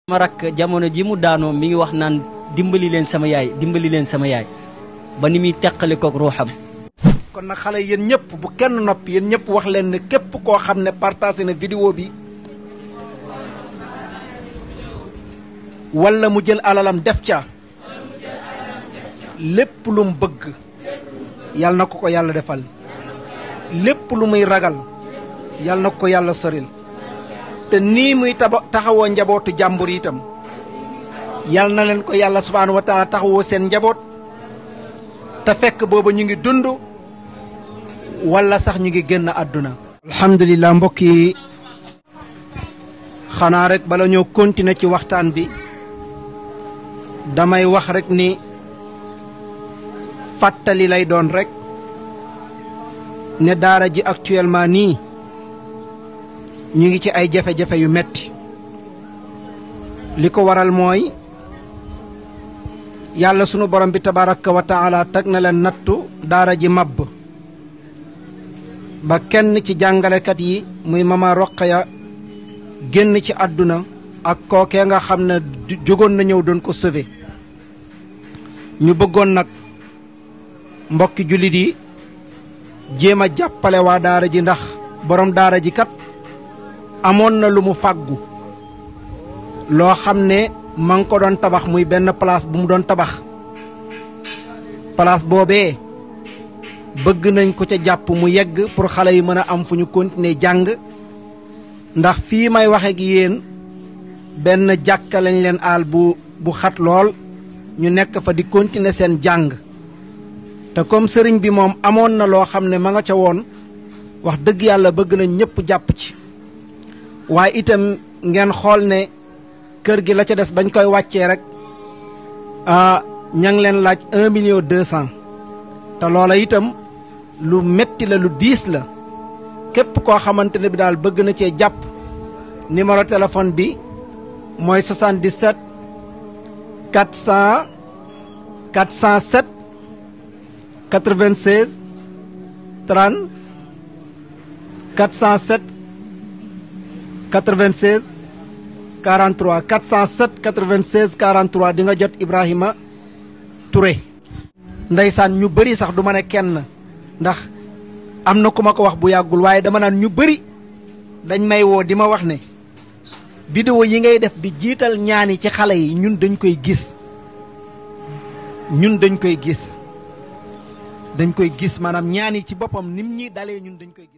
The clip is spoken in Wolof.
sama rakk jamono ji mu daanoo mi ngi wax naan dimbali leen sama yaay ba ni muy teqali koog ruuxam. kon nag xale yéen ñëpp bu kenn noppi yéen ñëpp wax leen ne képp koo xam ne partagé na vidéo bi wala mu jël alalam def ca lépp lu mu bëgg yàlla na ko yàlla defal lépp lu muy ragal yàlla na ko yàlla soril te nii muy taxawoo njabootu jàmbur itam yàlla na leen ko yàlla subhaanahu wa taala taxawoo seen njaboot te fekk booba ñu ngi dund wala sax ñu ngi génn àdduna. alhamdulilah mbokk yi xanaa rek bala ñoo continuer ci waxtaan bi damay wax rek ni fàttali lay doon rek ne daara ji actuellement nii ñu ngi ci ay jafe-jafe yu metti li ko waral mooy yàlla sunu borom bi tabaraka wa taala teg na leen nattu daara ji màbb ba kenn ci jàngalekat yi muy mama Roqaya génn ci àdduna ak kookee nga xam ne jógoon na ñëw doon ko sauver ñu bëggoon nag mbokki jullit yi jéem a jàppale waa daara ji ndax borom daara ji kat amoon na lu mu fàggu loo xam ne ma ngi ko doon tabax muy benn place bu mu doon tabax place boobee bëgg nañ ko ca jàpp mu yegg pour xale yi mën a am fu ñu continuer jàng ndax fii may waxe ak yéen benn jàkka lañ leen aal bu xat lool ñu nekk fa di continuer seen jàng te comme sëriñ bi moom amoon na loo xam ne ma nga ca woon wax dëgg yàlla bëgg nañ ñëpp jàpp ci waaye itam ngeen xool ne kër gi la ca des bañ koy wàccee rek ña ngi leen laaj 1,200,000 te loola itam lu metti la lu diis la képp koo xamante ne bi daal bëgg na cee jàpp numéro téléphone bi mooy 77 407 96 30 407 96 43 407 96 43 di nga jot Ibrahima Touré. ndeysaan ñu bëri sax du ma ne kenn ndax am na ku ma ko wax bu yàggul waaye dama naan ñu bëri dañ may woo di ma wax ne vidéo yi ngay def di jiital ñaani ci xale yi ñun dañ koy gis dañ koy gis maanaam ñaani ci boppam nim ñi dalee ñun dañ koy gis